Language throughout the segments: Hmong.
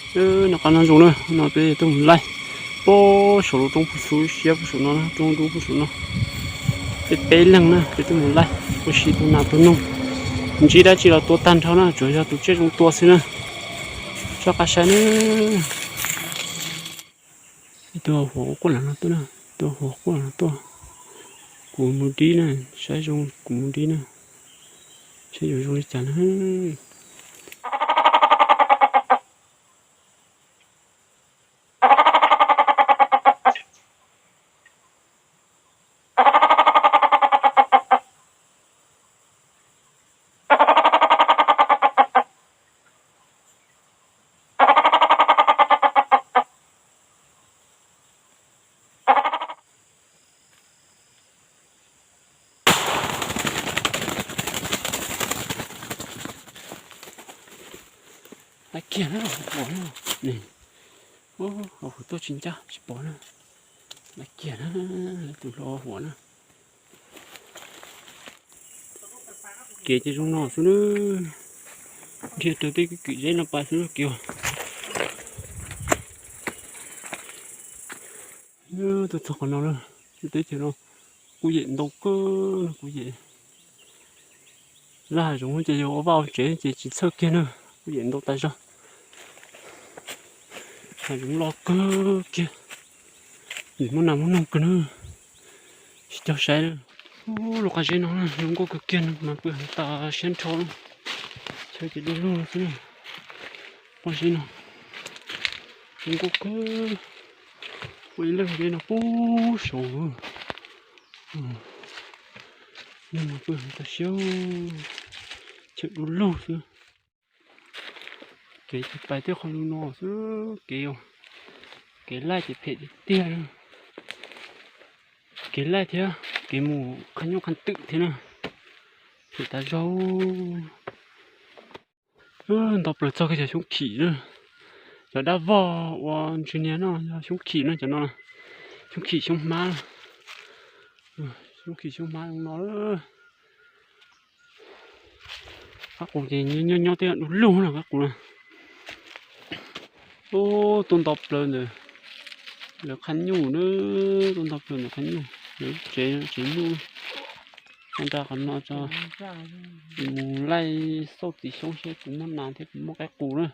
Noj qab nyob zoo na, no peb tuaj mus laij pem saum lub roob puag saum siab puag saum no, roob dub puag saum no. Peb peb leeg na, peb tuaj mus laij ua si tua nas tua noog, ntsib dab tsi los tua tag nrho na, tsuas yog tus tsiaj zoo tua xwb na. Txhob qab saib na. Ib tug huam quaj los no tuaj na, tus huam quaj los no tuaj. Kuv mus dib na, saib zoo kuv mus dib na, saib yuav zoo li cas na. Laiv kiag na, huam na. Huam tuaj tsis ncaj tsis pom na. Laiv kiag na, tus hlob huam na. Kev ces zoo no xwb na. Nrhiav raws tej kwj kwm zeb no pais xwb kev. Tuaj txog qhov no na, teb chaws no kuj yam ntau kawg, kuj yam laj hav zoov ces yog ua vaj ua tsev ces tsis txhawj kiag na, kuj yam ntau tas zog. Hav zoov loj kawg kiag, nws muaj nas muaj noog kawg na, tsis cog saib na. Lub qab zeb no zoo nkauj kawg kiag no mas pw heev tas siab nrho na, chaw ces du lug xwb na. Pob zeb no zoo nkauj kawg, ua ib lub zeb no puag saud. Neeg mas pw heev tas siab, chaw du lug xwb. Kev ces pais tej qhov no xwb kev, kev laij ces phem tiag tiag. Kev laij thiab kev mus qhab nyuj qhab twm thiab na, phem tas zog. Nto plaws txog kiag cov xyoob khim na, cov dab vog uas ntswg niag no yog xyoob khim na, cov no xyoob khim xyoob hmab, xyoob khim xyoob hmab no. Qab qus ces nyob nyob twb du lug no qab qus na. Ub, tuaj nto plaws ntawm lawv qhab nyuj na, tuaj nto plaws ntawm qhab nyuj, lawv tsev tsev nyuj. Nqa qhov no tso, mus laij xauj txiv xyoob seb puas muaj nas thiab puas muaj qaib qus na.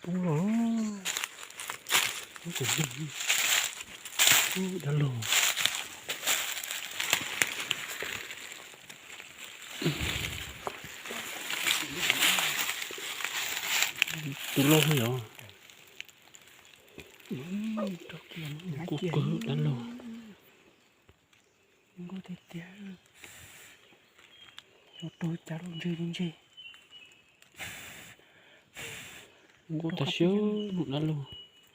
Poob los, poob kuv, dab laug. Tus loj yog kuj kawg dab laug. Nkauj tiag tiag, cov rau cas lub ntseg li ntseg. Nkauj tas siab dab laug,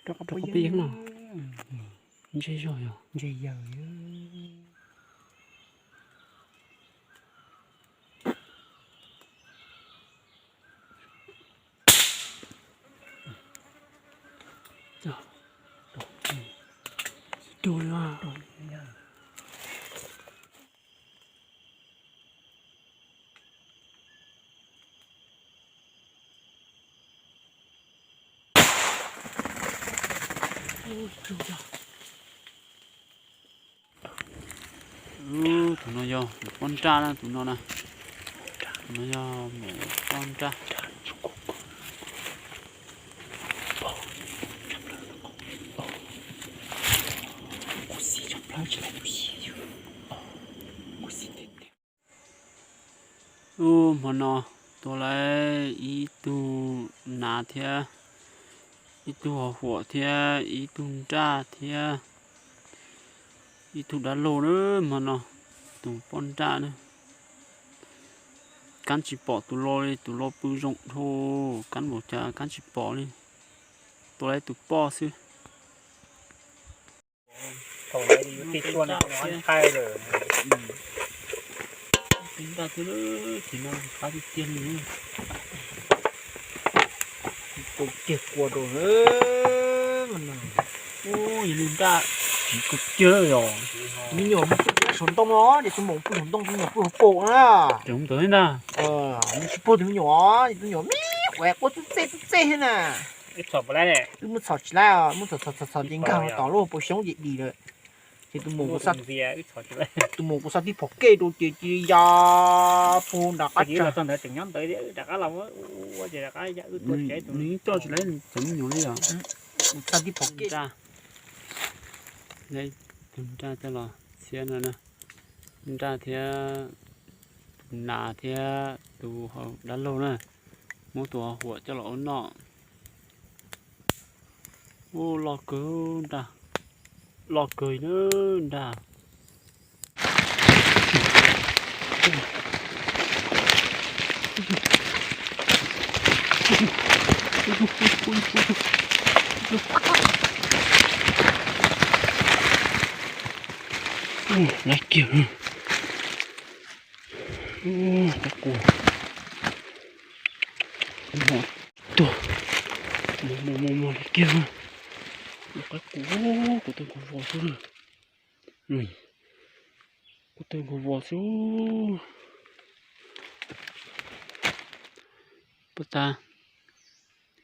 rau qhov peb yeeb no ntseg zog yog ntseg yawg. Tus no yog mus poj nraj na, tus no na. Tus no yog mus poj nraj. Ub, hmo no tua lawm ib tug nas thiab, ib tug hos huam thiab, ib tug nraj thiab, ib tug dab laug na. Hmo no tus poj nraj na, kab tsis pom tus lo li, tus lo pw zoo dhau, kab npaum cas kab tsis pom li. Tua lawm tus poj xwb. Thaum ntawd yus tij tuaj no ntshai lawm. Tus nraj thiab, tus no qab tiag tiag li. Tus kiag kua rau. Ua li nraj tsiv kawg kiag yog. Me nyuam mus pw saum ntoo no, ces tus maum pw saum ntoo, tus me nyuam pw hauv paus na. Ces mus ntawd ntag. Nws tsis pog tus me nyuam, ces tus me nyuam me quav quaj txuj txej txuj txej thiab na. Wb mus txhom tsis laib, mus txhom txhom txhom ces nkag tom lub paus xyoob ces dim lawm. Ces tus maum kuv xa tib phom kej rau ces cia li ya puag nram qab tsa. Nws coj tsis laib cov me nyuam li os. Xa tib phom kej. Tus nraj coj los txhiab no na. Nraj thiab tus nas thiab tus dab laug na, muab tus huam coj los ua noj. Ub, loj kawg nraj, loj kawg na nraj. Laiv kiag. Qaib qus tuag. Mos mos mos mos li kiag. Qaib qus, kuv tau nkaus vos xwb. Kuv tau nkaus vos xwb. Puas tas,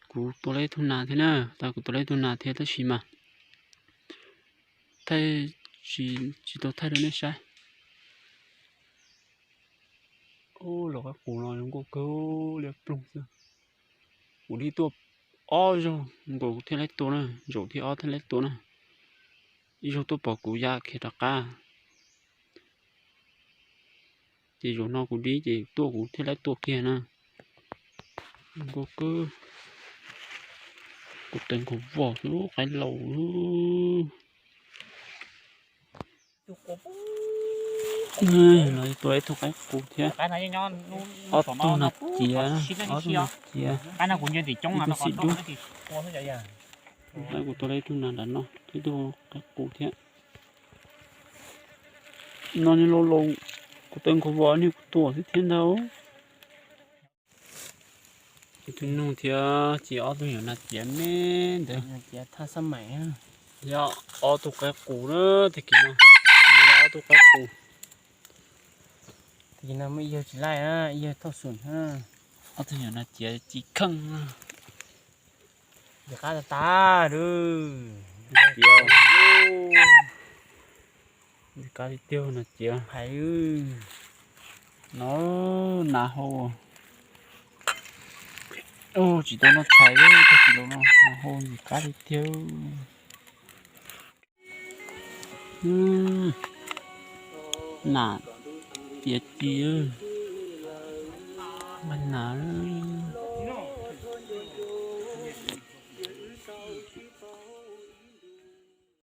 kuv tua lawm ib tug nas thiab na, tas kuv tua lawm ib tug nas thiab tab sis mas thaij, tsis tau thaij rau nej saib. Ub, los qaib qus no zoo nkauj kawg li ploog xwb. Kuv li tuaj ob zaug nkaus thiaj laib tua na, zaum thib ob thiaj laib tua na. Ib zaug tuaj pom kuv ya khiav rov qab. Ces zaum no kuv dib ces tuaj kuv thiaj laib tua kiag na. Zoo nkauj kawg. Kuv tau nkaus vos xwb, qaib laus. Los tua ib tug qaib qus thiab. Ob tug nas ciav, ob tug nas ciav. Ib tug xim dub. Qaib kuv tua lawm ib tug nas nram no, ib tug qaib qus thiab. No nws laus laus, kuv tau nkaus vos nws kuv tua xwb thiab ntag. Ib tug nug thiab ces ob tug nyuam nas ciav me ntawd. Thiab ob tug qaib qus na, tag kis no, ob tug qaib qus. Tag kis no muaj ib yawg tsis laij, ib yawg thauj xum. Ob tug nyuam nas ciav ci kheej. Nws qab tas tas. Nws qab tiag tiag nas ciav. No nas hau. Tsis tau noj tshais, tag kis no nas hau nws qab tiag tiag. Nas ciav ci, nas.